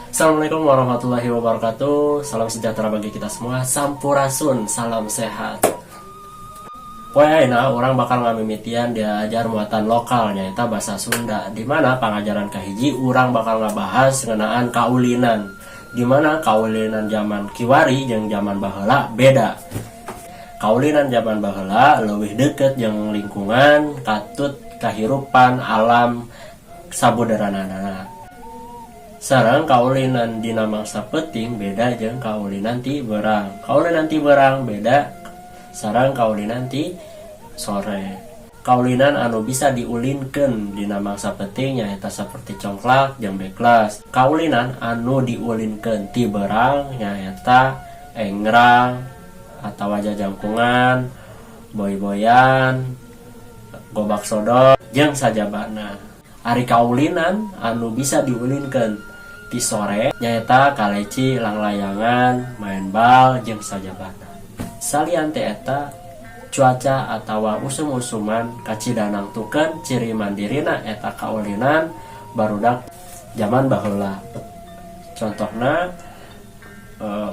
Assalamualaikum warahmatullahi wabarakatuh. Salam sejahtera bagi kita semua. Sampurasun, salam sehat. Poe ayeuna urang bakal ngamimitian diajar muatan lokal, nyaeta bahasa Sunda, di mana pangajaran kahiji urang bakal ngabahas ngeunaan kaulinan, di mana kaulinan zaman kiwari jeung zaman baheula beda. Kaulinan zaman baheula leuwih deket jeung lingkungan, katut kahirupan alam sabuderanana. Sareng kaulinan dina mangsa peuting beda jeung kaulinan ti beurang. Kaulinan ti beurang beda sareng kaulinan ti sore. Kaulinan anu bisa diulinkeun dina mangsa peuting nyaeta seperti congklak jeung beklas. Kaulinan anu diulinkeun ti beurang nyaeta engrang atawa jajangkungan, boy-boyan, gobak sodor, jeung sajabana. Ari kaulinan anu bisa diulinkeun ti sore nyaeta kaleci, langlayangan, main bal, jeung sajabana. Salian ti eta, cuaca atawa usum-usuman kacida nangtukeun ciri mandirina eta kaulinan barudak zaman baheula. Contohna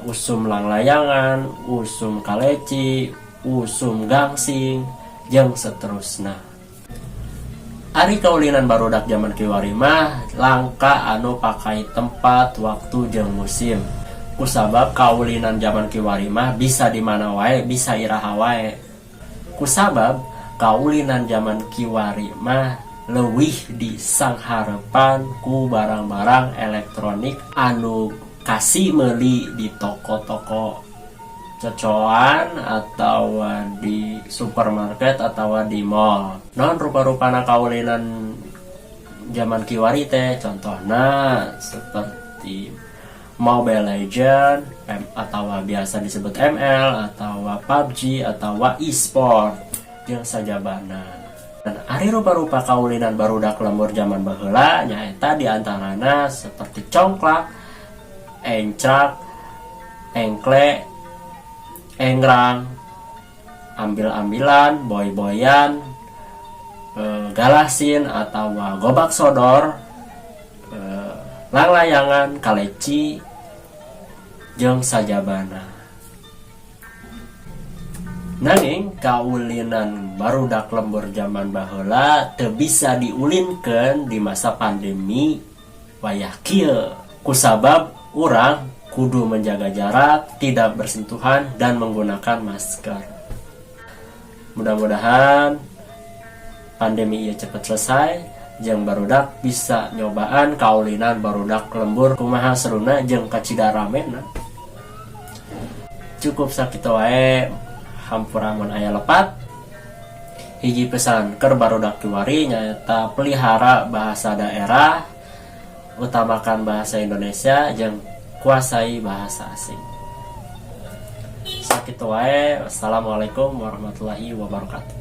usum langlayangan, usum kaleci, usum gangsing, jeung seterusna. Ari kaulinan barudak zaman kiwari mah langka anu pakai tempat, waktu, jeung musim. Kusabab kaulinan zaman kiwari mah bisa di mana wae, bisa iraha wae. Kusabab kaulinan zaman kiwari mah leuwih disangharepan ku barang-barang elektronik anu kasih meuli di toko-toko cocoan atau di supermarket atau di mall. Naon rupa-rupana kaulinan zaman kiwari teh? Contohna seperti Mobile Legend M, atau biasa disebut ML, atau PUBG, atau e-sport, jeung sajabana. Dan ari rupa-rupa kaulinan barudak lembur zaman baheula nyaeta diantarana seperti congklak, encrak, engkle, engrang, ambil-ambilan, boy-boyan, galasin atau gobak sodor, langlayangan, kaleci, jeung sajabana. Nanging kaulinan barudak lembur zaman baheula teu bisa diulinkeun di masa pandemi wayah kieu. Kusabab urang kudu menjaga jarak, tidak bersentuhan, dan menggunakan masker. Mudah-mudahan pandemi ieu cepat selesai jeung barudak bisa nyobaan kaulinan barudak lembur kumaha seruna jeung kacida ramena. Cukup sakitu wae, hampura mun aya lepat. Hiji pesan keur barudak kiwari nyaeta pelihara bahasa daerah, utamakan bahasa Indonesia, jeung kuasai bahasa asing. Sakitu wae, wassalamualaikum warahmatullahi wabarakatuh.